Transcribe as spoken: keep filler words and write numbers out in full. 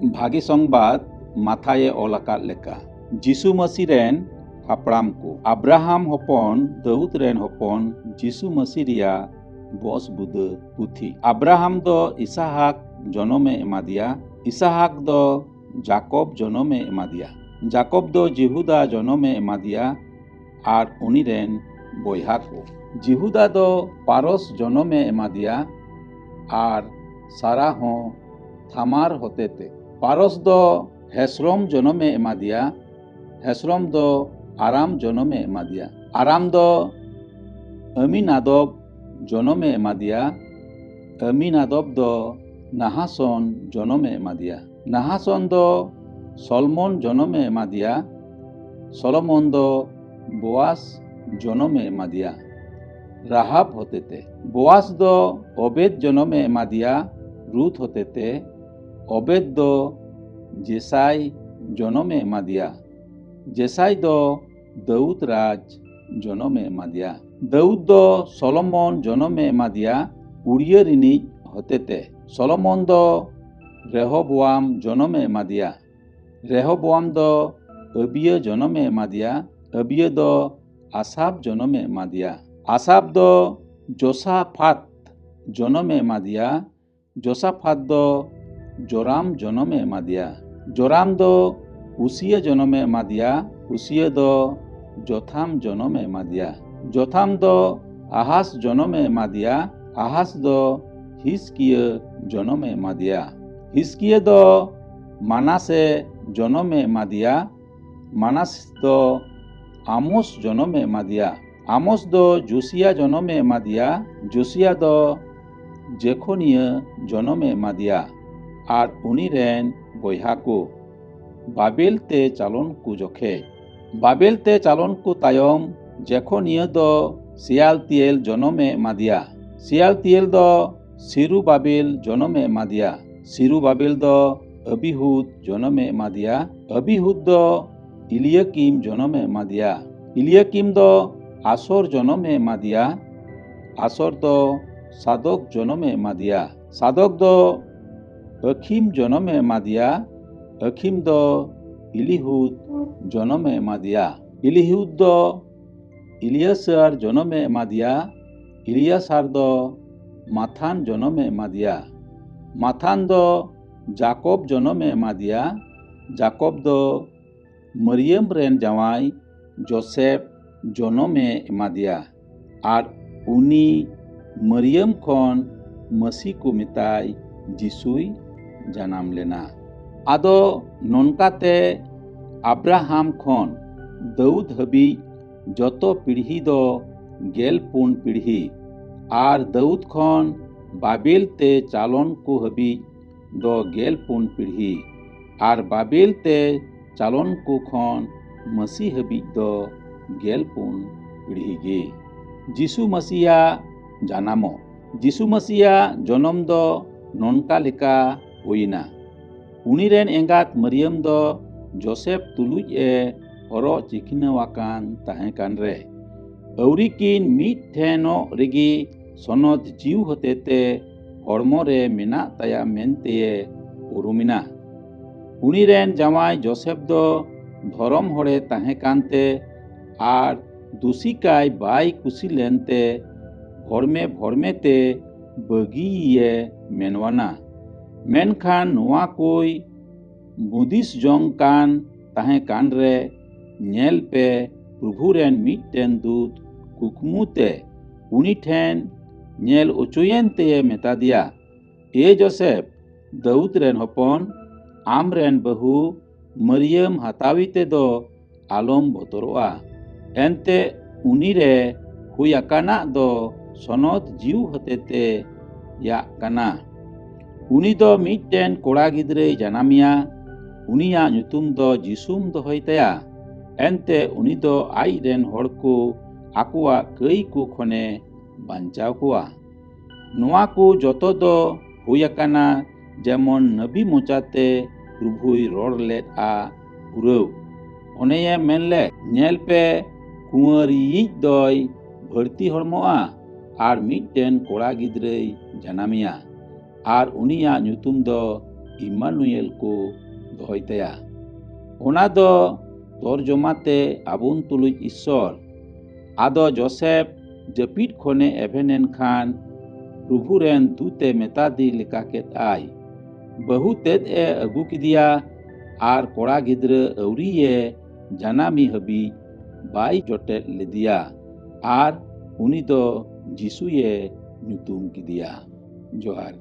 ᱵᱷᱟᱜᱮ ᱥᱚᱝᱵᱟᱫ ᱢᱟᱛᱷᱟᱭᱮ ᱚᱞ ᱟᱠᱟᱫ ᱞᱮᱠᱟ, ᱡᱤᱥᱩ ᱢᱟᱹᱥᱤ ᱨᱮᱱ ᱦᱟᱯᱲᱟᱢ ᱠᱚ, ᱟᱵᱨᱟᱦᱟᱢ ᱦᱚᱯᱚᱱ, ᱫᱟᱹᱣᱩᱫ ᱨᱮᱱ ᱦᱚᱯᱚᱱ, ᱡᱤᱥᱩ ᱢᱟᱹᱥᱤ ᱨᱮᱭᱟᱜ ᱵᱚᱥ ᱵᱩᱫᱟᱹ ᱯᱩᱛᱷᱤ᱾ ᱟᱵᱨᱟᱦᱟᱢ ᱫᱚ ᱤᱥᱟᱦᱟᱠ ᱡᱚᱱᱚᱢᱮ ᱮᱢᱟᱫᱮᱭᱟ, ᱤᱥᱟᱦᱟᱠ ᱫᱚ ᱡᱟᱠᱚᱵ ᱡᱚᱱᱚᱢᱮ ᱮᱢᱟᱫᱮᱭᱟ, ᱡᱟᱠᱚᱵ ᱫᱚ ᱡᱤᱦᱩᱫᱟ ᱡᱚᱱᱚᱢᱮ ᱮᱢᱟᱫᱮᱭᱟ, ᱟᱨ ᱩᱱᱤ ᱨᱮᱱ ᱵᱚᱭᱦᱟ ᱠᱚ᱾ ᱡᱤᱦᱩᱫᱟ ᱫᱚ ᱯᱟᱨᱚᱥ ᱡᱚᱱᱚᱢᱮ ᱮᱢᱟᱫᱮᱭᱟ, ᱟᱨ ᱥᱟᱨᱟ ᱦᱚᱸ ᱛᱷᱟᱢᱟᱨ ᱦᱚᱛᱮᱛᱮ᱾ ᱯᱟᱨᱚᱥ ᱫᱚ ᱦᱮᱥᱨᱚᱢ ᱡᱚᱱᱚᱢᱮ ᱮᱢᱟᱫᱮᱭᱟ, ᱦᱮᱥᱨᱚᱢ ᱫᱚ ᱟᱨᱟᱢ ᱡᱚᱱᱚᱢᱮ ᱮᱢᱟᱫᱮᱭᱟ᱾ ᱟᱨᱟᱢ ᱫᱚ ᱟᱢᱤᱱᱟᱫᱚᱵ ᱡᱚᱱᱚᱢᱮ ᱮᱢᱟᱫᱮᱭᱟ, ᱟᱢᱤᱱᱟᱫᱚᱵ ᱫᱚ ᱱᱟᱦᱟᱥᱚᱱ ᱡᱚᱱᱚᱢᱮ ᱮᱢᱟᱫᱮᱭᱟ᱾ ᱱᱟᱦᱟᱥᱚᱱ ᱫᱚ ᱥᱚᱞᱢᱚᱱ ᱡᱚᱱᱚᱢᱮ ᱮᱢᱟᱫᱮᱭᱟ, ᱥᱚᱞᱚᱢᱚᱱ ᱫᱚ ᱵᱳᱣᱟᱥ ᱡᱚᱱᱚᱢᱮ ᱮᱢᱟᱫᱮᱭᱟ ᱨᱟᱦᱟᱵ ᱦᱚᱛᱮᱛᱮ᱾ ᱵᱳᱣᱟᱥ ᱫᱚ ᱚᱵᱮᱫ ᱡᱚᱱᱚᱢᱮ ᱮᱢᱟᱫᱮᱭᱟ ᱨᱩᱛ ᱦᱚᱛᱮᱛᱮ, ᱚᱵᱮᱫ ᱫᱚ ᱡᱮᱥᱟᱭ ᱡᱚᱱᱚᱢᱮ ᱮᱢᱟᱫᱮᱭᱟ, ᱡᱮᱥᱟᱭ ᱫᱚ ᱫᱟᱹᱣᱩᱫ ᱨᱟᱡᱽ ᱡᱚᱱᱚᱢᱮ ᱮᱢᱟᱫᱮᱭᱟ᱾ ᱫᱟᱹᱣᱩᱫ ᱫᱚ ᱥᱚᱞᱚᱢᱚᱱ ᱡᱚᱱᱚᱢᱮ ᱮᱢᱟᱫᱮᱭᱟ ᱩᱲᱤᱭᱟᱹ ᱨᱤᱱᱤᱡ ᱦᱚᱛᱮᱛᱮ᱾ ᱥᱚᱞᱚᱢᱚᱱ ᱫᱚ ᱨᱮᱦᱚᱵᱚᱣᱟᱢ ᱡᱚᱱᱚᱢᱮ ᱮᱢᱟᱫᱮᱭᱟ᱾ ᱨᱮᱦᱚᱵᱚᱣᱟᱢ ᱫᱚ ᱟᱵᱤᱭᱟᱹ ᱡᱚᱱᱚᱢᱮ ᱮᱢᱟᱫᱮᱭᱟ᱾ ᱟᱵᱤᱭᱟᱹ ᱫᱚ ᱟᱥᱟᱵ ᱡᱚᱱᱚᱢᱮ ᱮᱢᱟᱫᱮᱭᱟ᱾ ᱟᱥᱟᱵ ᱫᱚ ᱡᱳᱥᱟᱯᱷᱟᱛ ᱡᱚᱱᱚᱢᱮ ᱮᱢᱟᱫᱮᱭᱟ᱾ ᱡᱳᱥᱟᱯᱷᱟᱛ ᱫᱚ ᱡᱳᱨᱟᱢ ᱡᱚᱱᱚᱢᱮ ᱮᱢᱟᱫᱮᱭᱟ᱾ ᱡᱳᱨᱟᱢ ᱫᱚ ᱩᱥᱤᱭᱟᱹ ᱡᱚᱱᱚᱢᱮ ᱮᱢᱟᱫᱮᱭᱟ᱾ ᱩᱥᱤᱭᱟᱹ ᱫᱚ ᱡᱳᱛᱷᱟᱢ ᱡᱚᱱᱚᱢᱮ ᱮᱢᱟᱫᱮᱭᱟ᱾ ᱡᱳᱛᱷᱟᱢ ᱫᱚ ᱟᱦᱟᱥ ᱡᱚᱱᱚᱢᱮ ᱮᱢᱟᱫᱮᱭᱟ᱾ ᱟᱦᱟᱥ ᱫᱚ ᱦᱤᱥᱠᱤᱭᱟᱹ ᱡᱚᱱᱚᱢᱮ ᱮᱢᱟᱫᱮᱭᱟ᱾ ᱦᱤᱥᱠᱤᱭᱟᱹ ᱫᱚ ᱢᱟᱱᱟᱥᱮ ᱡᱚᱱᱚᱢᱮ ᱮᱢᱟᱫᱮᱭᱟ᱾ ᱢᱟᱱᱟᱥ ᱫᱚ ᱟᱢᱳᱥ ᱡᱚᱱᱚᱢᱮ ᱮᱢᱟᱫᱮᱭᱟ᱾ ᱟᱢᱳᱥ ᱫᱚ ᱡᱳᱥᱤᱭᱟ ᱡᱚᱱᱚᱢᱮ ᱮᱢᱟᱫᱮᱭᱟ᱾ ᱡᱳᱥᱤᱭᱟ ᱫᱚ ᱡᱮᱠᱷᱚᱱᱤᱭᱟᱹ ᱡᱚᱱᱚᱢᱮ ᱮᱢᱟᱫᱮᱭᱟ᱾ ᱟᱨ ᱩᱱᱤ ᱨᱮᱱ ᱵᱚᱭᱦᱟ ᱠᱚ ᱵᱟᱵᱮᱞ ᱛᱮ ᱪᱟᱞᱚᱱ ᱠᱚ ᱡᱚᱠᱷᱮᱡ᱾ ᱵᱟᱵᱮᱞ ᱛᱮ ᱪᱟᱞᱚᱱ ᱠᱚ ᱛᱟᱭᱚᱢ ᱡᱮᱠᱷᱚᱱᱤᱭᱟᱹ ᱫᱚ ᱥᱮᱭᱟᱞᱛᱤᱭᱮᱞ ᱡᱚᱱᱚᱢᱮ ᱮᱢᱟᱫᱮᱭᱟ᱾ ᱥᱮᱭᱟᱞᱛᱤᱭᱮᱞ ᱫᱚ ᱥᱤᱨᱩᱵᱟᱵᱮᱞ ᱡᱚᱱᱚᱢᱮ ᱮᱢᱟᱫᱮᱭᱟ᱾ ᱥᱤᱨᱩᱵᱟᱵᱮᱞ ᱫᱚ ᱟᱵᱤᱦᱩᱫ ᱡᱚᱱᱚᱢᱮ ᱮᱢᱟᱫᱮᱭᱟ᱾ ᱟᱵᱤᱦᱩᱫ ᱫᱚ ᱤᱞᱤᱭᱟᱠᱤᱢ ᱡᱚᱱᱚᱢᱮ ᱮᱢᱟᱫᱮᱭᱟ᱾ ᱤᱞᱤᱭᱟᱠᱤᱢ ᱫᱚ ᱟᱥᱚᱨ ᱡᱚᱱᱚᱢᱮ ᱮᱢᱟᱫᱮᱭᱟ᱾ ᱟᱥᱚᱨ ᱫᱚ ᱥᱟᱫᱚᱠ ᱡᱚᱱᱚᱢᱮ ᱮᱢᱟᱫᱮᱭᱟ᱾ ᱥᱟᱫᱚᱠ ᱫᱚ ᱟᱹᱠᱷᱤᱢ ᱡᱚᱱᱚᱢᱮ ᱮᱢᱟᱫᱮᱭᱟ, ᱟᱹᱠᱷᱤᱢ ᱫᱚ ᱤᱞᱤᱦᱩᱫ ᱡᱚᱱᱚᱢᱮ ᱮᱢᱟᱫᱮᱭᱟ, ᱤᱞᱤᱦᱩᱫ ᱫᱚ ᱤᱞᱤᱭᱟᱥᱟᱨ ᱡᱚᱱᱚᱢᱮ ᱮᱢᱟᱫᱮᱭᱟ, ᱤᱞᱤᱭᱟᱥᱟᱨ ᱫᱚ ᱢᱟᱛᱷᱟᱱ ᱡᱚᱱᱚᱢᱮ ᱮᱢᱟᱫᱮᱭᱟ, ᱢᱟᱛᱷᱟᱱ ᱫᱚ ᱡᱟᱠᱚᱵ ᱡᱚᱱᱚᱢᱮ ᱮᱢᱟᱫᱮᱭᱟ, ᱡᱟᱠᱚᱵ ᱫᱚ ᱢᱟᱹᱨᱤᱭᱟᱹᱢ ᱨᱮᱱ ᱡᱟᱶᱟᱭ ᱡᱳᱥᱮᱯ ᱡᱚᱱᱚᱢᱮ ᱮᱢᱟᱫᱮᱭᱟ᱾ ᱟᱨ ᱩᱱᱤ ᱢᱟᱹᱨᱤᱭᱟᱹᱢ ᱠᱷᱚᱱ ᱢᱟᱹᱥᱤ ᱠᱚ ᱢᱮᱛᱟᱭ ᱡᱤᱥᱩᱭ ᱡᱟᱱᱟᱢ ᱞᱮᱱᱟ᱾ ᱟᱫᱚ ᱱᱚᱝᱠᱟᱛᱮ ᱟᱵᱨᱟᱦᱟᱢ ᱠᱷᱚᱱ ᱫᱟᱹᱣᱩᱫ ᱦᱟᱹᱵᱤᱡ ᱡᱚᱛᱚ ᱯᱤᱲᱦᱤ ᱫᱚ ᱜᱮᱞ ᱯᱩᱱ ᱯᱤᱲᱦᱤ, ᱟᱨ ᱫᱟᱹᱣᱩᱫ ᱠᱷᱚᱱ ᱵᱟᱵᱮᱞ ᱛᱮ ᱪᱟᱞᱚᱱ ᱠᱚ ᱦᱟᱹᱵᱤᱡ ᱫᱚ ᱜᱮᱞ ᱯᱩᱱ ᱯᱤᱲᱦᱤ, ᱟᱨ ᱵᱟᱵᱮᱞ ᱛᱮ ᱪᱟᱞᱚᱱ ᱠᱚ ᱠᱷᱚᱱ ᱢᱟᱹᱥᱤ ᱦᱟᱹᱵᱤᱡ ᱫᱚ ᱜᱮᱞ ᱯᱩᱱ ᱯᱤᱲᱦᱤ ᱜᱮ᱾ ᱡᱤᱥᱩ ᱢᱟᱹᱥᱤᱭᱟᱜ ᱡᱟᱱᱟᱢᱚᱜ᱾ ᱡᱤᱥᱩ ᱢᱟᱹᱥᱤᱭᱟᱜ ᱡᱚᱱᱚᱢ ᱫᱚ ᱱᱚᱝᱠᱟ ᱞᱮᱠᱟ ᱦᱩᱭᱮᱱᱟ᱾ ᱩᱱᱤ ᱨᱮᱱ ᱮᱸᱜᱟᱛ ᱢᱟᱹᱨᱤᱭᱟᱹᱢ ᱫᱚ ᱡᱳᱥᱮᱯ ᱛᱩᱞᱩᱡ ᱮ ᱦᱚᱨᱚᱜ ᱪᱤᱠᱷᱱᱟᱹᱣ ᱟᱠᱟᱱ ᱛᱟᱦᱮᱸ ᱠᱟᱱ ᱨᱮ, ᱟᱹᱣᱨᱤ ᱠᱤᱱ ᱢᱤᱫ ᱴᱷᱮᱱᱚᱜ ᱨᱮᱜᱮ ᱥᱚᱱᱚᱛ ᱡᱤᱣ ᱦᱚᱛᱮᱛᱮ ᱦᱚᱲᱢᱚ ᱨᱮ ᱢᱮᱱᱟᱜ ᱛᱟᱭᱟ ᱢᱮᱱᱛᱮᱭᱮ ᱩᱨᱩᱢᱮᱱᱟ᱾ ᱩᱱᱤ ᱨᱮᱱ ᱡᱟᱶᱟᱭ ᱡᱳᱥᱮᱯ ᱫᱚ ᱫᱷᱚᱨᱚᱢ ᱦᱚᱲᱮ ᱛᱟᱦᱮᱸ ᱠᱟᱱᱛᱮ ᱟᱨ ᱫᱩᱥᱤ ᱠᱟᱭ ᱵᱟᱭ ᱠᱩᱥᱤ ᱞᱮᱱᱛᱮ ᱵᱷᱚᱨᱢᱮ ᱵᱷᱚᱨᱢᱮ ᱛᱮ ᱵᱟᱹᱜᱤᱭᱮ ᱢᱮᱱᱣᱟᱱᱟ᱾ ᱢᱮᱱᱠᱷᱟᱱ ᱱᱚᱣᱟ ᱠᱚᱭ ᱵᱩᱫᱤᱥ ᱡᱚᱝ ᱠᱟᱱ ᱛᱟᱦᱮᱸ ᱠᱟᱱ ᱨᱮ, ᱧᱮᱞ ᱯᱮ, ᱯᱨᱚᱵᱷᱩ ᱨᱮᱱ ᱢᱤᱫᱴᱮᱱ ᱫᱩᱛ ᱠᱩᱠᱢᱩ ᱛᱮ ᱩᱱᱤ ᱴᱷᱮᱱ ᱧᱮᱞ ᱚᱪᱚᱭᱮᱱ ᱛᱮᱭᱮ ᱢᱮᱛᱟ ᱫᱮᱭᱟ, "ᱮ ᱡᱳᱥᱮᱯ, ᱫᱟᱹᱣᱩᱫ ᱨᱮᱱ ᱦᱚᱯᱚᱱ, ᱟᱢ ᱨᱮᱱ ᱵᱟᱹᱦᱩ ᱢᱟᱹᱨᱤᱭᱟᱹᱢ ᱦᱟᱛᱟᱣᱤ ᱛᱮᱫᱚ ᱟᱞᱚᱢ ᱵᱚᱛᱚᱨᱚᱜᱼᱟ᱾ ᱮᱱᱛᱮ ᱩᱱᱤ ᱨᱮ ᱦᱩᱭ ᱟᱠᱟᱱᱟᱜ ᱫᱚ ᱥᱚᱱᱚᱛ ᱡᱤᱣ ᱦᱚᱛᱮᱛᱮ ᱭᱟᱜ ᱠᱟᱱᱟ᱾ ᱩᱱᱤ ᱫᱚ ᱢᱤᱫᱴᱮᱱ ᱠᱚᱲᱟ ᱜᱤᱫᱽᱨᱟᱹᱭ ᱡᱟᱱᱟᱢᱮᱭᱟ, ᱩᱱᱤᱭᱟᱜ ᱧᱩᱛᱩᱢ ᱫᱚ ᱡᱤᱥᱩᱢ ᱫᱚᱦᱚᱭ ᱛᱟᱭᱟ᱾ ᱮᱱᱛᱮ ᱩᱱᱤ ᱫᱚ ᱟᱡ ᱨᱮᱱ ᱦᱚᱲ ᱠᱚ ᱟᱠᱚᱣᱟᱜ ᱠᱟᱹᱭ ᱠᱚ ᱠᱷᱚᱱᱮ ᱵᱟᱧᱪᱟᱣ ᱠᱚᱣᱟ᱾ ᱱᱚᱣᱟ ᱠᱚ ᱡᱚᱛᱚ ᱫᱚ ᱦᱩᱭ ᱟᱠᱟᱱᱟ, ᱡᱮᱢᱚᱱ ᱱᱟᱵᱤ ᱢᱚᱪᱟᱛᱮ ᱯᱨᱚᱵᱷᱩᱭ ᱨᱚᱲ ᱞᱮᱫᱼᱟ ᱯᱩᱨᱟᱹᱣ᱾ ᱚᱱᱮᱭᱮ ᱢᱮᱱ ᱞᱮᱫ, 'ᱧᱮᱞ ᱯᱮ, ᱠᱩᱸᱣᱟᱹᱨᱤᱭᱤᱡ ᱫᱚᱭ ᱵᱷᱟᱹᱲᱛᱤ ᱦᱚᱲᱢᱚᱜᱼᱟ ᱟᱨ ᱢᱤᱫᱴᱮᱱ ᱠᱚᱲᱟ ᱜᱤᱫᱽᱨᱟᱹᱭ ᱡᱟᱱᱟᱢᱮᱭᱟ᱾ ᱟᱨ ᱩᱱᱤᱭᱟᱜ ᱧᱩᱛᱩᱢ ᱫᱚ ᱤᱢᱟᱱᱩᱭᱮᱞ ᱠᱚ ᱫᱚᱦᱚᱭ ᱛᱟᱭᱟ᱾ ᱚᱱᱟ ᱫᱚ ᱛᱚᱨᱡᱚᱢᱟ ᱛᱮ ᱟᱵᱚᱱ ᱛᱩᱞᱩᱡ ᱤᱥᱥᱚᱨ᱾ ᱟᱫᱚ ᱡᱳᱥᱮᱯ ᱡᱟᱹᱯᱤᱫ ᱠᱷᱚᱱᱮ ᱮᱵᱷᱮᱱ ᱮᱱ ᱠᱷᱟᱱ, ᱯᱨᱚᱵᱷᱩ ᱨᱮᱱ ᱫᱩᱛᱮ ᱢᱮᱛᱟᱫᱮ ᱞᱮᱠᱟ ᱠᱮᱫ ᱟᱭ᱾ ᱵᱟᱹᱦᱩ ᱛᱮᱫ ᱮ ᱟᱹᱜᱩ ᱠᱮᱫᱮᱭᱟ ᱟᱨ ᱠᱚᱲᱟ ᱜᱤᱫᱽᱨᱟᱹ ᱟᱹᱣᱨᱤᱭᱮ ᱡᱟᱱᱟᱢᱤ ᱦᱟᱹᱵᱤᱡ ᱵᱟᱭ ᱡᱚᱴᱮᱫ ᱞᱮᱫᱮᱭᱟ, ᱟᱨ ᱩᱱᱤ ᱫᱚ ᱡᱤᱥᱩᱭᱮ ᱧᱩᱛᱩᱢ ᱠᱮᱫᱮᱭᱟ᱾ ᱡᱚᱦᱟᱨ᱾